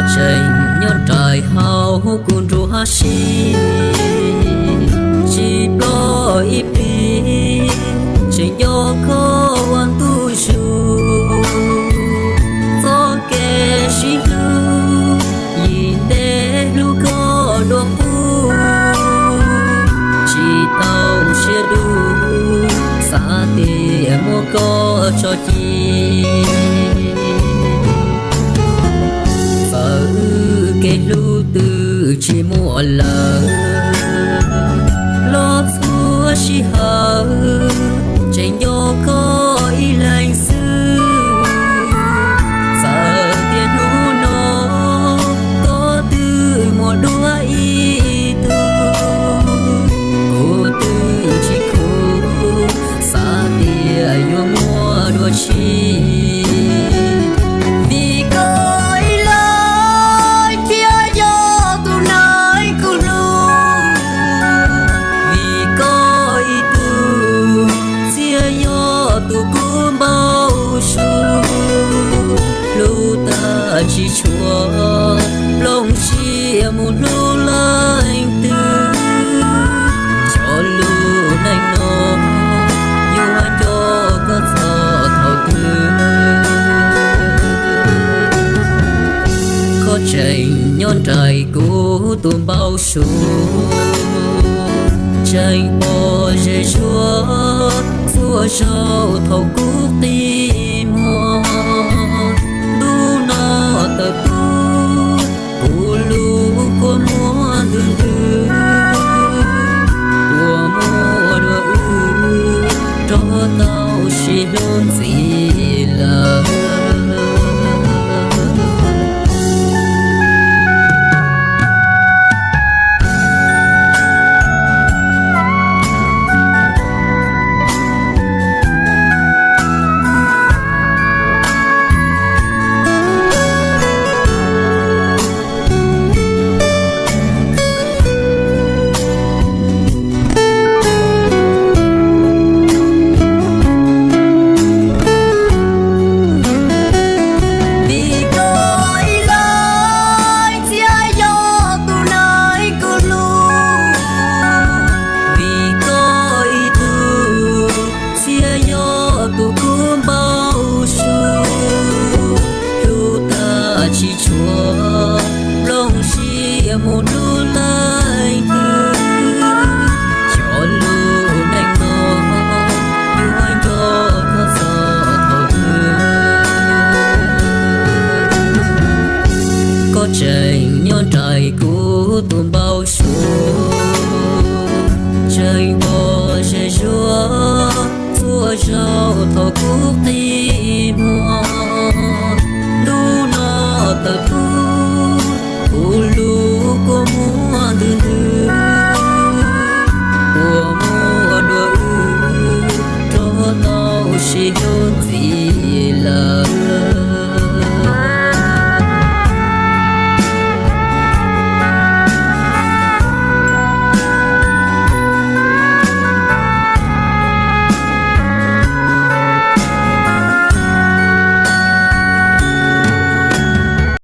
Tseem nyob nraim hauv kuv nruab siab, tsis ploj ib pliag, tseem nco koj ua ntu zus. Txoj kev sib hlub, yim ntev hlub koj dua qub, tsis tau siab dub, xav tias muab koj tso ci. Txawm wb kev hlub twb tsis muaj lawm, los txhua sij hawm tseem nco koj ib leeg xwb. Txawm tias hnub no koj twb muaj dua ib tug, kuv twb tsis khuv, xav tias yuav muaj dua tshiab. Vim koj ib leeg thiaj yog tus neeg kuv hlub, vim koj ib tug thiaj yog tus kuv npau suav. Hlub tag tsis tshua, plooj siab mus hlub leej twg, cov lus neej no yuav nco koj txog thaum twg. Koj tseem nyob nraim kuv tus npau suav, tseem pom zem zuag txhua zaus thaum kuv qi muag. Ntu no tawm tuaj, kuv lub kua muag ntws ntws, ua muaj dua wb rov tau sib hlub ntxiv lawm. Vim koj ib leeg thiaj yog tus neeg kuv hlub, vim koj ib tug thiaj yog tus kuv npau suav. Hlub tag tsis tshua, plooj siab mus hlub leej twg, cov lus neej no yuav nco koj txog thaum twg. Koj tseem nyob nraim kuv tus npau suav, tseem pom zem zuag txhua zaus thaum kuv qi muag. Ntu no tawm tuaj,